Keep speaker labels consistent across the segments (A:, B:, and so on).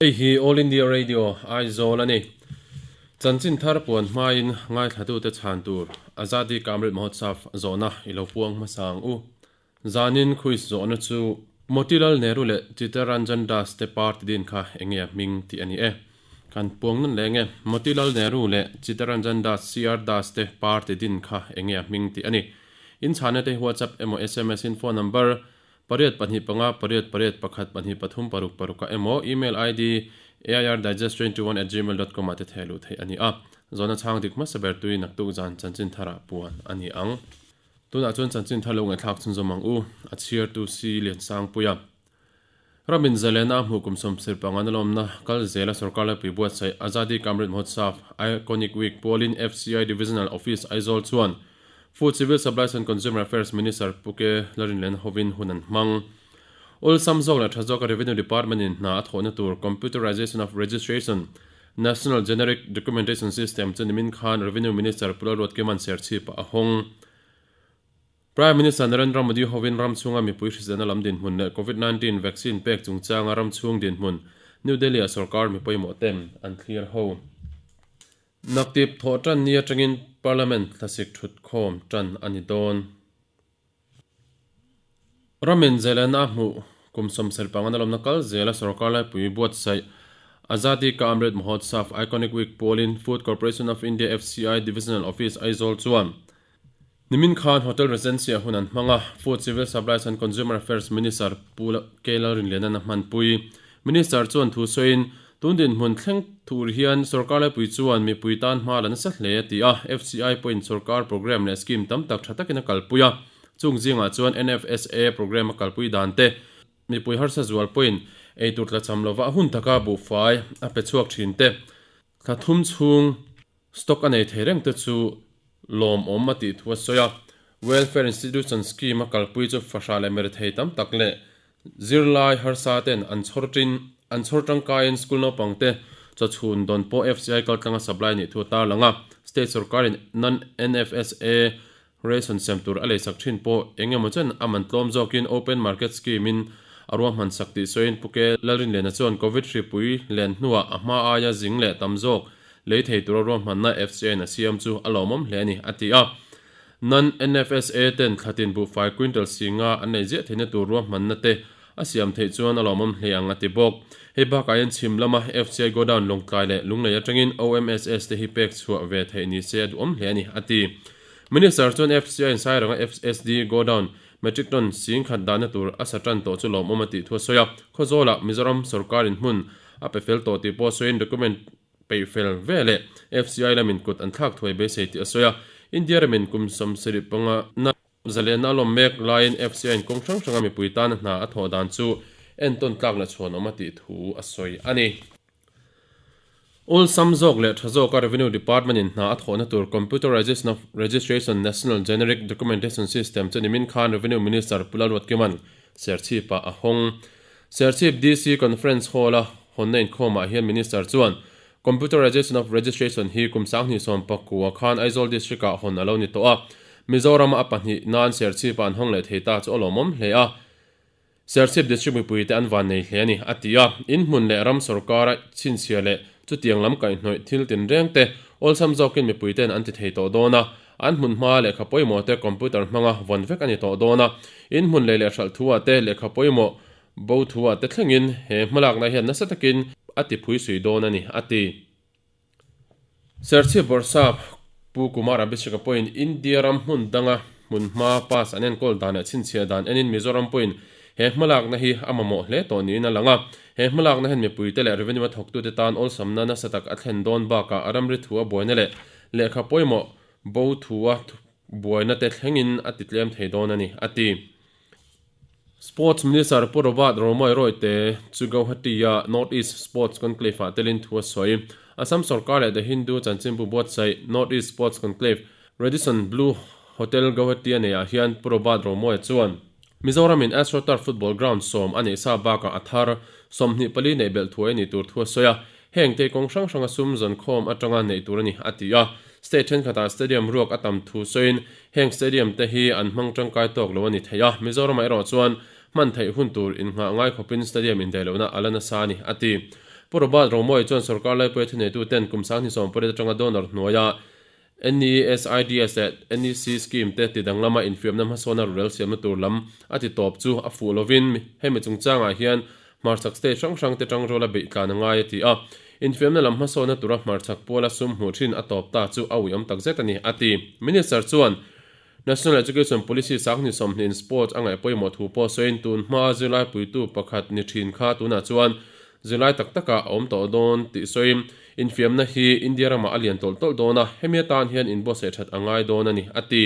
A: Hei hi All India Radio, Aizawl a ni. Chanchin thar puan hmain ngaithlatute chhan tur Azadi Ka Amrit Mahotsav zawhna i lo puang hmasa ang u. Zanin quiz zawhna chu Motilal Nehru leh Chittaranjan Das te party din kha enge a hming tih a ni e. Kan puang nun leng e. Motilal Nehru leh Chittaranjan Das, CR Das te party din kha enge a hming tih a ni. In chhanna te hi WhatsApp emaw sms in phone number Pariat pahnih panga pariat pariat pakhat pahnih pathum paruk parukah emaw email ID airdigest21@gmail dot com ah te theh luh theih a ni a. Zawhna chhang dik hmasa ber tui naktuk zan chanchin tharah puan a ni ang. Tunah chuan chanchin thar lo ngaihthlak chhunzawm ang u, a chhiartu Si Liansangpuia. Ramin zalena a hmuh kum sawmsir panga na lawmna kal zela sorkar laipui buatsaih Azadi Ka Amrit Mahotsav Iconic Week pualin FCI Divisional Office Aizawl chuan Food, Civil Supplies and Consumer Affairs Minister Pu Ke Larinlen hovin hun an hmang. Awlsam zawk leh tha zawka Revenue Department in hna a thawhna tur Computerization of Registration, National Generic Documentation System chu nimin khan Revenue Minister Pu Lalruatkima'n Serchhip-ah a hawng. Prime Minister Narendra Modi hovin ram chhunga mipui hriselna lam dinhmun leh Covid 19 vaccine pek chungchanga ram chhung dinhmun New Delhi-ah sorkar mi pawimawh ten an thlir ho. Naktip thawh tan ni atangin Parliament thlasik thut khawm tan a ni dawn. Ramin Zelena a hmuh kum sawmsel panga na lawmna kal zela sorkar laipui buatsaih Azadi Ka Amrit Mahotsav Iconic Week pawlin Food Corporation of India, FCI, Divisional Office, Aizawl chuan nimin khan Hotel Regency-ah hun an hmang a, Food, Civil Supplies and Consumer Affairs Minister Pu K Lalrinliana'n a hmanpui. Minister chuan thu sawiin, Tun dinhmun thleng tur hian sorkar laipui chuan mipui tan hma la nasa hle a ti a, FCI pawhin sorkar programme leh scheme tam tak tha takin a kalpui a, chung zingah chuan NFSA programme a kalpui dan te, mipui harsa zual pawhin eitur tlachham lova a hun taka buhfai a pe chhuak thin te, thla thum chhung stock a nei thei reng te chu lawmawm a tih thu a sawi a. Welfare Institution Scheme a kalpui chu fahrah leh merethei tam tak leh zirlai harsa ten an chhawr tin an chhawr tangkaiin school naupang te chawchhun dawn pawh FCI kaltlanga supply nih thu a tarlang a. State sorkarin non-NFSA ration sem tur a leisak thin pawh eng emaw chen a man tlawm zawkin Open Market Scheme in a ruahman sak tih sawiin Pu Ke Lalrinliana chuan Covid hripui len hnuah a hma aia zing leh tam zawk lei thei tura ruahmanna FCI-in a siam chu a lawmawm hle a ni, a ti a. Non-NFSA ten thlatin buhfai quintal singa an nei ziah theihna tur ruahmanna te a siam theih chuan a lawmawm hle ang, a ti bawk. Hei bakah hian chhim lama FCI godown Lawngtlai leh Lunglei atangin OMSS te hi pek chhuah ve theih ni se a duhawm hle a ni, a ti. Minister chuan FCI-in Sairanga FSD godown metric ton singkhat dahna tur a sa tan tawh chu lawmawm a tih thu a sawi a. Khawzawlah Mizoram sorkarin hmun a pe fel tawh tih pawh sawiin document peih fel ve leh FCI lamin kut an thlak thuai beisei tih a sawi a. India ramin kum 75 na zalianna a lawm mek laiin FCI-in kawng hrang hranga mipui tana hna a thawh dan chu entawn tlak leh chhuanawm a tih thu a sawi a ni. Awlsam zawk leh tha zawka Revenue Department-in hna a thawhna tur Computerization of Registration National Generic Documentation System chu nimin khan Revenue Minister Pu Lalruatkima'n Serchhip-ah a hawng. Serchhip DC Conference Hall-a hawnna inkhawmah hian Minister chuan Computerization of Registration hi kum sanghnih sawm pakua khan Aizawl District-ah hawn a lo ni tawh a, Mizoram-a a pahnih nan Serchhip-ah an hawng leh thei ta chu a lawmawm hle a, Serchhip District mipuite an van nei hle a ni, a ti a. In hmun leh ram sorkara chhinchhiah leh chutiang lam kaihhnawih thil tinreng te awlsam zawkin mipuite'n an ti thei tawh dawn a, An hmun hma lehkha pawimawh te computer hmanga vawn vek a ni tawh dawn a, in hmun lei leh hralh thu ah te lehkha pawimawh bo thu ah te thlengin he hmalakna hian nasa takin a ti phui sui dawn a ni, a ti. Serchhip Bawrhsap Pu Kumar Abhishek-a pawhin India ram hmun danga hmun hma pass an enkawl dan leh chhinchhiah dan enin Mizoram pawhin he hmalakna hi a mamawh hle tawh niin a lang a. He hmalakna hian mipuite leh revenue a thawktute tan awlsamna nasa tak a thlen dawn bakah a ramri thu a buaina leh Lehkha pawimawh bo thua buaina te thlengin a ti tlem thei dawn a ni, a ti. Sports Minister Pu Robert Romawia Royte chu Guwahati-a North East Sports Conclave-ah telin thu a sawi. Assam sorkar leh The Hindu chanchinbu buatsaih North East Sports Conclave, Radisson Blu Hotel Guwahati-a neiah hian Pu Robert Romawia chuan, Mizoramin AstroTurf Football Ground sawm a neih sa bakah a thar 24 neih belh thuai a nih tur thu a sawi a. Heng te kawng hrang hranga sum zawn khawm atanga neih tur a ni, a ti a. State thenkhatah stadium ruak a tam thu sawiin heng stadium te hi an hmang tangkai tawk lo a ni thei a, Mizoramah erawh chuan hman theih hun tur innghah ngai khawpin stadium indaih lohna a la nasa a ni, a ti. Pu Robert Romawia chuan sorkar laipuia thuneituten kum 28 atanga donor hnuaia NESIDS leh NEC scheme te ti danglama infiamna hmasawna rurel siamna tur lam a ti tawp chu a fuh lovin hemi chungchangah hian hmarchhak state hrang hrang te tangruala beih tlan a ngai a ti a. Infiamna lam hmasawna tura hmarchhak puala sum hmuh thin a tawp ta chu a uiawm takzet a ni, a ti. Minister chuan National Education Policy 2020 in sports a ngaih pawimawh thu pawh sawiin tun hmaa zirlai puitu pakhat ni thin kha tunah chuan zirlai tak takah a awm tawh dawn tih sawiin infiamna hi India ramah a lian tawlh tawlh dawn a, hemi atan hian inbuatsaih that a ngai dawn a ni, a ti.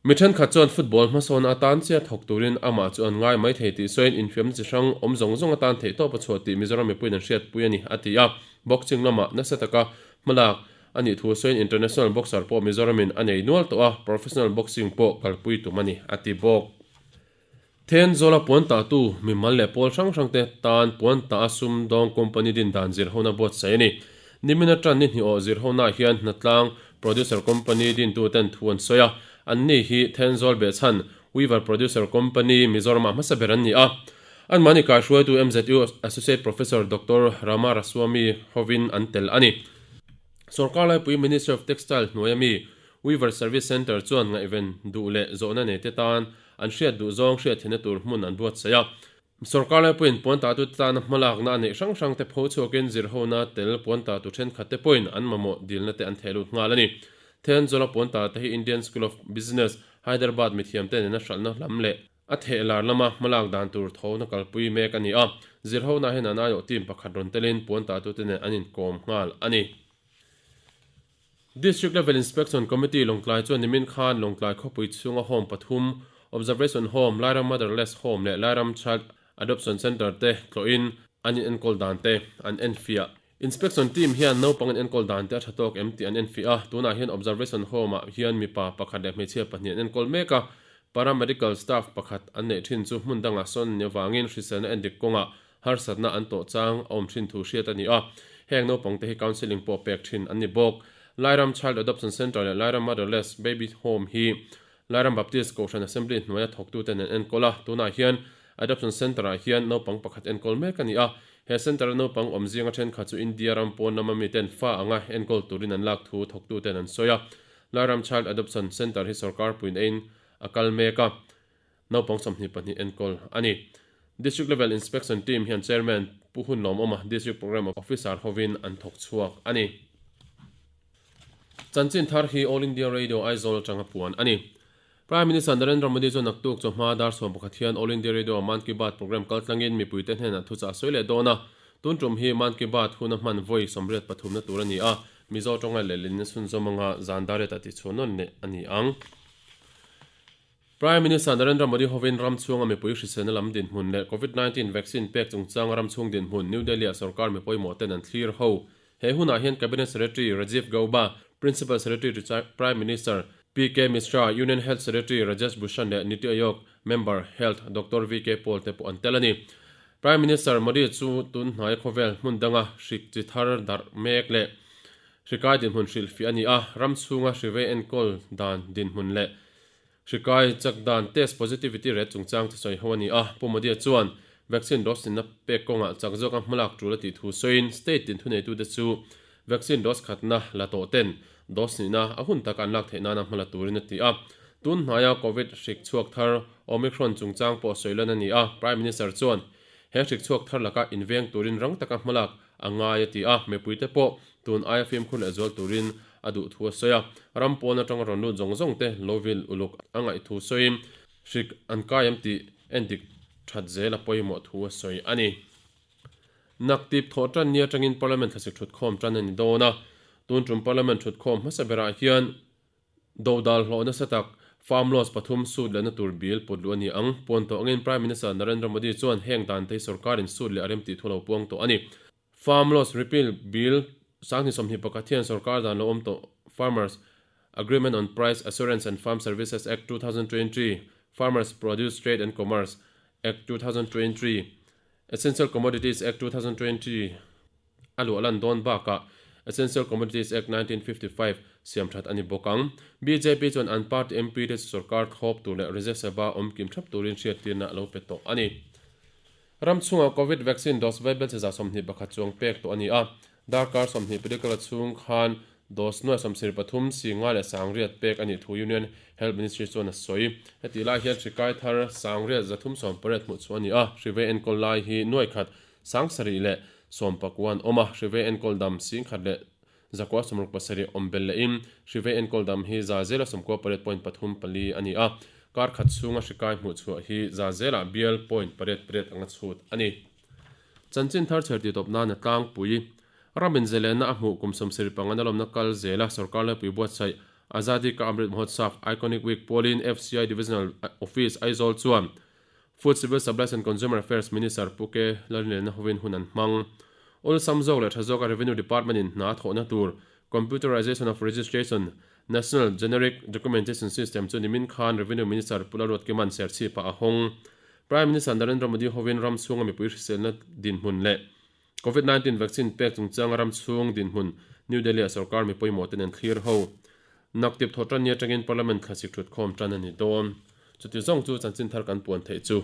A: Mi thenkhat chuan football hmasawn atan chiah thawk turin amah chu an ngai mai thei tih sawiin infiamna chi hrang awm zawng zawng atan theihtawp a chhuah tih Mizoram mipuiin an hriatpui a ni, a ti a. Boxing lamah nasa taka hmalak A nih thu sawiin international boxer pawh Mizoramin a nei nual tawh a, professional boxing pawh kalpui tum a ni, a ti bawk. Thenzawl-a puan tahtu mimal leh pawl hrang hrangte tan puan tah a sumdawng company din dan zirhona buatsaih a ni. Nimin atan ni hnih awh zirhonaah hian hnatlang producer company dintuten thu an sawi a, anni hi Thenzawl behchhan Weaver Producer Company Mizoramah hmasa ber an ni a. Anmahni kaihruaitu MZU Associate Professor Doctor Rama Raswamy hovin an tel a ni. Sorkar laipui Ministry of Textile hnuaia mi Weaver Service Centre chuan ngaihven duh leh zawhna neite tan an hriat duh zawng hriat theihna tur hmun an buatsaih a. Sorkar laipuiin puan tahtute tana hmalakna a neih hrang hrangte pho chhuakin zirhona tel puan tahtu thenkhatte pawhin an mamawh dilna te an theh lut nghal a ni. Thenzawl-a puan tahte hi Indian School of Business, Hyderabad mithiamte nena hralhna lam leh a theh lar lama hmalak dan tur thona kalpui mek a ni a. Zirhona hian an aiawh team pakhat rawn telin puan tahtute nen an inkawm nghal a ni. District Level Inspection Committee Lawngtlai chuan nimin khan Lawngtlai khawpui chhunga home pathum, Observation Home, Lairam Motherless Home leh Lairam Child Adoption Centre te tlawhin an inenkawl dan te an enfiah. Inspection team hian naupang inenkawl dan te a tha tawk em tih an enfiah a, tunah hian Observation Home-ah hian mipa pakhat leh hmeichhia pahnih an enkawl mek a, paramedical staff pakhat an neih thin chu hmun dangah sawn a nih avangin hriselna endik kawngah Harsatna an tawh chang a awm thin thu hriat a ni a, heng naupangte hi counselling pawh pek thin an ni bawk. Lairam Child Adoption Centre leh Lairam Motherless Baby Home hi Lairam Baptist Kohhran Assembly hnuaia thawktuten an enkawl a, tunah hian Adoption Centre-ah hian naupang pakhat enkawl mek a ni a, he centre-a naupang awm zinga thenkhat chu India ram pawn lama miten fa anga enkawl turin an lak thu thawktuten an sawi a. Lairam Child Adoption Centre hi sorkar puin eiin a kal mek a. Naupang 22 enkawl a ni. District Level Inspection Team hian Chairman Pu Hun Lawmawma, District Programme Officer hovin an thawk chhuak a ni. Chanchin thar hi All India Radio Aizawl atanga puan a ni. Prime Minister Narendra Modi chuan naktuk chawhma dar 11 hian All India Radio Mann Ki Baat programme kaltlangin mipuite hnenah thuchah a sawi leh dawn a. Tun tum hi Mann Ki Baat huna hman vawi 83 na tur a ni a, Mizo tawnga lehlin a chhunzawm anga zan dar riatah tihchhuah nawn leh a ni ang. Prime Minister Narendra Modi hovin ram chhunga mipui hriselna lam dinhmun leh Covid 19 vaccine pek chungchanga ram chhung dinhmun New Delhi-ah sorkar mi pawimawh ten an thlir ho. He hunah hian Cabinet Secretary Rajiv Gauba, Principal Secretary to Prime Minister PK Mishra, Union Health Secretary Rajesh Bhushan leh Niti Aayog Member, Health, Doctor VK Paul te pawh an tel a ni. Prime Minister Modi chu tun hnai khawvel hmun danga hrik chi thar darh mek leh hrikai dinhmun hrilhfiah a ni a, ram chhunga hrivei enkawl dan dinhmun leh Hrikai chak dan test positivity rate chungchang chu sawi ho a ni a, Pu Modi-a chuan vaccine dose tinna pek kawngah chak zawka hmalak tul a tih thu sawiin state tin thuneitute chu vaccine dose khatna la tawh ten dose hnihna a hun taka an lak theih nana hmala turin a ti a. Tun hnaia Covid hrik chhuak thar Omicron chungchang pawh sawi lan a ni a, Prime Minister chuan he hrik chhuak thar laka inveng turin rang taka hmalak a ngai a ti a, mipuite pawh tun aia fimkhur leh zual turin a duh thu a sawi a, ram pawn atanga rawn lut zawng zawng te lo vil uluk a ngaih thu sawiin hrik an kai em tih endik that zel a pawimawh thu a sawi a ni. Naktip thawh tan ni atangin Parliament thlasik thutkhawm tan a ni dawn a, tun tum Parliament thutkhawm hmasa berah hian dodal hlawh nasa tak farm laws pathum sut lehna tur bill put luh a ni ang. Puan tawh angin Prime Minister Narendra Modi chuan heng dan te hi sorkarin sut leh a rem tih thu lo puang tawh a ni. Farm Laws Repeal Bill 2021 hian sorkar dan lo awm tawh Farmers Agreement on Price Assurance and Farm Services Act 2023, Farmers Produce Trade and Commerce Act 2023, Essential Commodities Act 2020 a luah lan dawn bakah Essential Commodities Act 1955 siam that a ni bawk ang. Bjp chuan an party MP te chu sorkar thlawp tur leh Rajya Sabha awm kim thap turin hriattirna a lo pe tawh a ni. Ram chhungah Covid vaccine dose vaibelchhe 21 chuang pek tawh a ni a, darkar 20 pedical chhung khan dose nuai 73 singa leh sangriat pek a nih thu Union Health Ministry chuan a sawi. Hetih lai hian hri kai thar sangriat 380 hmuh chhuah a ni a, hri vei enkawl lai hi nuai khat 70 leh sawmpakuan awm a, hri vei enkawl dam 10,000 leh Zakua 67 awm bel lehin hri vei enkawl dam hi za zela sawmkua pariat point pathum pali a ni a, kar khat chhunga hri kai hmuh chhuah hi za zelah bial point pariat pariat anga chhut a ni. Chanchin thar chher titawp nan a tlangpui. Ramin zelenna a hmuh kum 75 na lawmna kal zela sorkar laipui buatsaih Azadi Ka Amrit Mahotsav Iconic Week pualin FCI Divisional Office Aizawl chuan Food Civil Supplies and Consumer Affairs Minister Pu K Lalrinliana hovin hun an hmang. Awlsam zawk leh tha zawka Revenue Department in hna a thawhna tur Computerization of Registration National Generic Documentation System chu nimin khan Revenue Minister Pu Lalruatkima'n serchhipah a hawng. Prime Minister Narendra Modi hovin ram chhunga mipui hriselna dinhmun leh Covid 19 vaccine pek chungchanga ram chhung dinhmun New Delhi-ah sorkar mi pawimawh te nen thlir ho. Naktip thawh tan ni atangin Parliament thlasik thutkhawm tan a ni dawn. Chuti zawng chu chanchin thar kan puan theih chu.